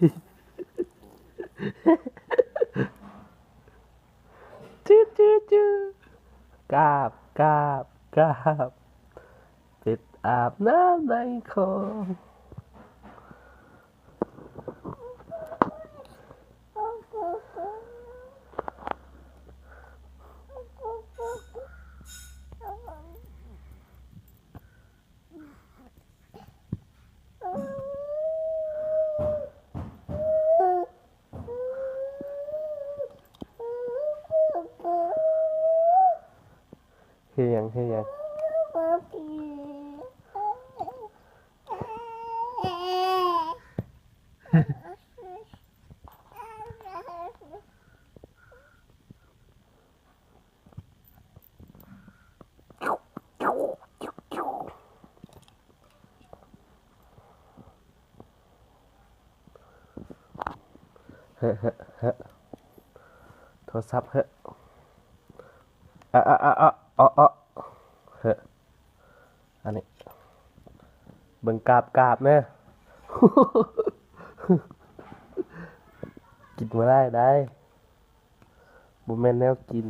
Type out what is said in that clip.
ຈື່ ຈື່ ຈື່ ກາບ ກາບ ກາບ ເປັດອາບນ້ຳໃນຂອງ. ເຮັດຫຍັງ? ເຮັດຫຍັງ? ເຮີ້ ເຮີ້ ເຮີ້ ໂທລະສັບເຮີ້ ອະ ອະ ເຮີ້ ອັນນີ້ ເບິ່ງກາບ ກາບເດີ ກິນບໍ່ໄດ້ໄດ໋ ບໍ່ແມ່ນແນວກິນ.